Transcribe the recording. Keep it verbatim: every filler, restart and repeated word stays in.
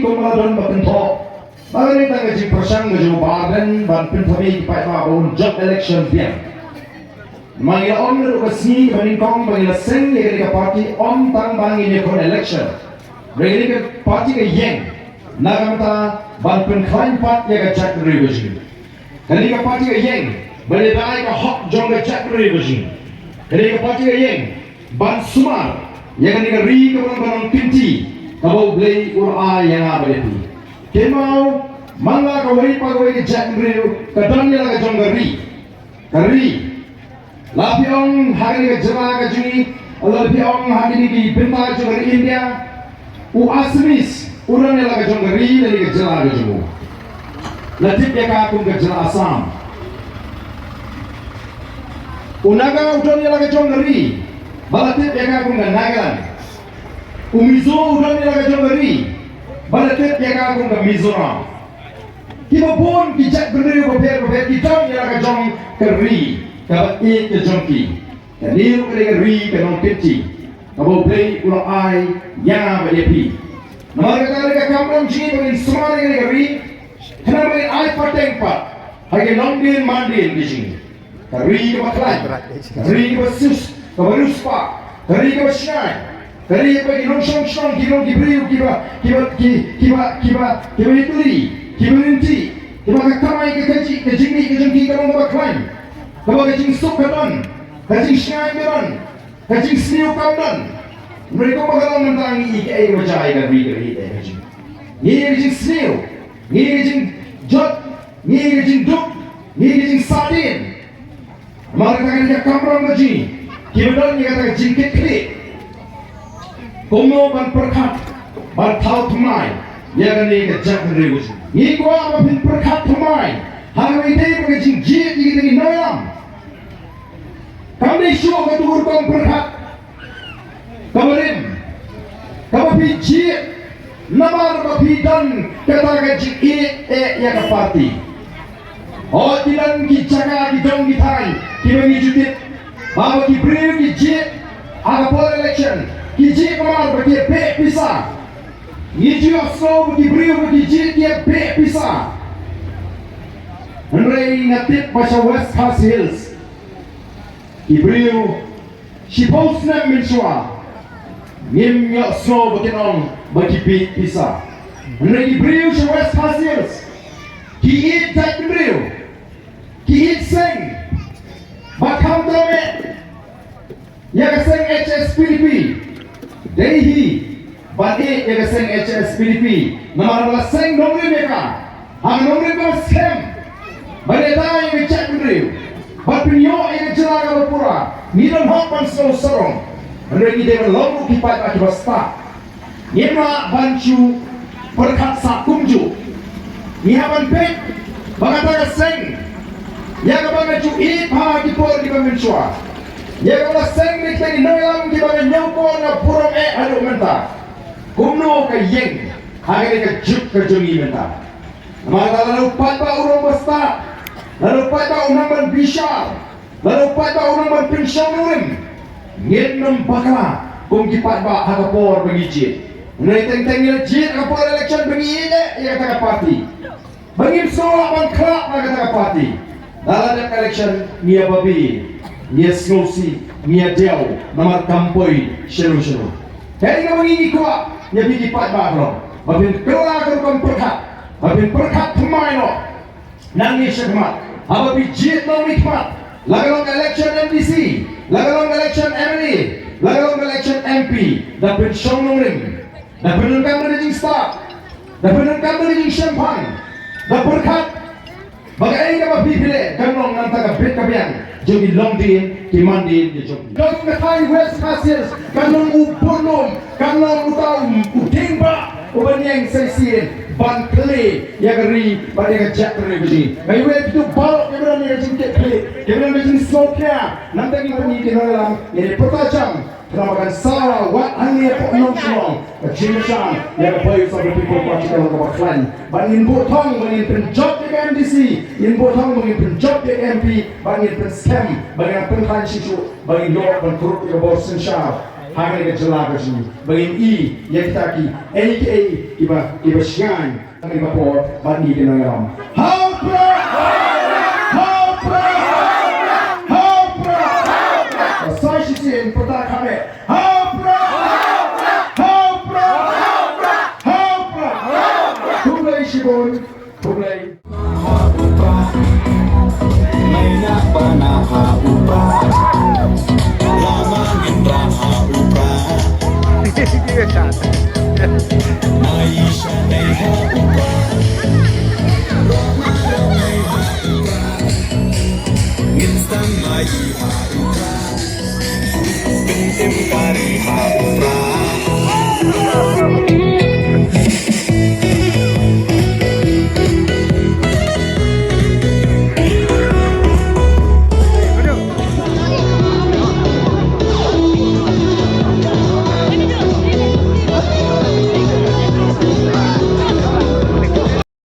Kumba la don ba kynthoh ba kane tang ka jingpyrshang ka jong u Bah Ardent ban pynthame ki paidbah ba un jop election biang. Ma ngi la ong naduh ka sngi ba nyngkong ba ngi la seng ïa kane ka party, ym tang ba ngin ïakhun election. Hynrei kane ka party ka ïeng na ka bynta ban pynkhlaiñ pat ïa ka jaitbynriew ka jong ngi. Kane ka party ka ïeng ban ïada ïa ka hok jong ka jaitbynriew ka jong ngi. Kane ka party ka ïeng ban sumar ïa kane ka ri kaba long ka nongkynti kaba U Blei u la ai ïa nga bad ïa phi. Kynmaw, man la kawei pa kawei ka jaitbynriew ka don ïa la ka jong ka ri. Ka ri. La phi ong ha kane ka jylla ka jong ngi, la phi ong ha kine ki bynta jong ka ri India, u Assamese u don ïa la ka jong ka ri lane ka jylla ka jong u. La tip ïa ka kum ka jylla Assam. U Naga u don ïa la ka jong ka ri, ba la tip ïa ka kum ka Nagaland. U Mizo u don ïa la ka jong ka ri, ba la tip ïa ka kum ka Mizoram. Kiba bun ki jaitbynriew bapher bapher ki don ïa la ka jong ka ri kaba ïeit ka jong ki. Kane ruh ka dei ka ri ka nongkynti kaba U Blei u la ai ïa nga bad ïa phi. Namar kata ka dei ka kamram jong ngi ba ngin sumar ïa kane ka ri, khnang ba ngin ai pateng pat ha ki longdien mandien ki jong ngi. Ka ri kaba khlaiñ, ka ri kaba sus, kaba riewspah, ka ri kaba shngaiñ, ka ri kaba ki nongshong shnong ki long ki briew kiba, kiba, ki, kiba, kiba, kiba ïatylli, kiba lynti, kiba ka kamai ka kajih, ka jingmih ka jong ki ka long kaba khlaiñ, kaba ka jingsuk ka don, ka jingshngaiñ ka don, ka jingsniew kam don. Hynrei kumba ka long mynta ngi ïohi kaei kaba jia ïa ka ri ka ri ka jong ngi. Ngi ïohi ka jingsniew, ngi ïohi ka jingjot, ngi ïohi ka jingduk, ngi ïohi ka jingsahdien. Namar kata ka dei ka kamram ka jong ngi kiba don ïa kata ka jingkitkhlieh. Kumno ban pyrkhat ban thaw thymmai ïa kane ka jaitbynriew ka jong ngi. Ngi kwah ba phin pyrkhat thymmai ha kaba ïadei bad ka jingjied ïa kita ki nongïalam. Kam dei shuh katu ka rukom pyrkhat kaba rim, kaba phi jied namar ba phi don kata ka jingïeit eh ïa ka party. Hooid, ki don ki jaka, ki don ki thaiñ kiba ngi ju tip ba, ba ki briew ki jied ha ka por election, ki jied namar ba ki beh pisa. Ngi ju ïohsngew ba ki briew ba ki jied ki beh pisa. Hynrei nga tip ba sha West Khasi Hills ki briew shiphew snem mynshuwa ngim ïohsngew ba kin ong ba ki beh pisa. Hynrei ki briew sha West Khasi Hills ki ïeit jaitbynriew, ki ïeit seng. Bad khamtam eh ïa ka seng H S P D P, dei hi ban ïeit ïa ka seng H S P D P namar ba la seng nongrim ïa ka ha ka nongrim kaba skhem ban ïada ïa ka jaitbynriew, ban pynïoh ïa ka jylla kaba pura. Ngi don hok ban sngewsih sarong, hynrei ngi dei ban long ruh ki paidbah kiba stad. Ngim lah ban shu pyrkhat sah kumjuh. Ngi hap ban peit ba kata ka seng ïa kaba nga ju ïeit ha ki por kiba mynshuwa, ïa kaba la seng na kita ki nongïalam kiba nga ñiewkor, nga burom eh haduh mynta, kumno ka ïeng ha kane ka juk ka jong ngi mynta. Namar kata lada u paidbah u long ba stad, lada u paidbah u nang ban bishar, lada u paidbah u nang ban pynshong nongrim, ngin ym bakla kum ki paidbah ha ka por ba ngi jied. Hynrei teng teng ngi la jied ha ka por election ba ngi ïeit eh ïa kata ka party, ba ngim sngewlah ban khlad na kata ka party. Lada dep election ngi ïa babe, ngi ïa sngewsih, ngi ïa diaw namar kam poi shano shano. Kaei kaba ngi ngi kwah ïa phi ki paidbah, ka long ba phin kylla ka rukom pyrkhat, ba phin pyrkhat thymmai noh. Nangne shakhmat haba phi jied nongmihkhmat, la ka long election M D C, la ka long election M L A, la ka long election M P, da pynshong nongrim, da pyndonkam da ka jingstad, da pyndonkam da ka jingshemphang, da pyrkhat ba kaei kaba phi phi leh kan long na ka bynta ka bit ka biang jong ki longdien ki mandien ki jong phi. Don ka thaiñ West Khasi Hills kan long u bun lum, kan long uta u, u dieng bah uba niang sa shisien ban plie ïa ka ri bad ïa ka jaitbynriew ka jong ngi. Nga ïohi ïa kito baroh kiba don ïa ka jingkitkhlieh, kiba don ïa ka jingsngewkhia. Nangta ngi, ngi ki nongïalam, ngi dei pyrta jam, khnang ba kan sa wat hangne hapoh Nongshillong ka jingkyrshan ïa ka Voice of the People Party ka long kaba khlaiñ. Ba ngin buh thong ba ngin pynjop ïa ka M D C, ngin buh thong ba ngin pynjop ïa ka M P, ba ngin pynskhem, ba ngin pynkhlaiñ shisha, ba ngin ïoh ban kyrkhu ïa ka bor synshar. Ha kane ka jylla ka jong ngi ba ngin i ïa kita kiei kiei kiba, kiba shngaiñ ha kane ka por bad ngi ki nongïalam. Ha u Prah! Ha u Prah! Ha u Prah! Sa shisien pyrta kham eh. Ha u Prah! Ha u Prah! Ha u Prah! Khublei shibun. Khublei.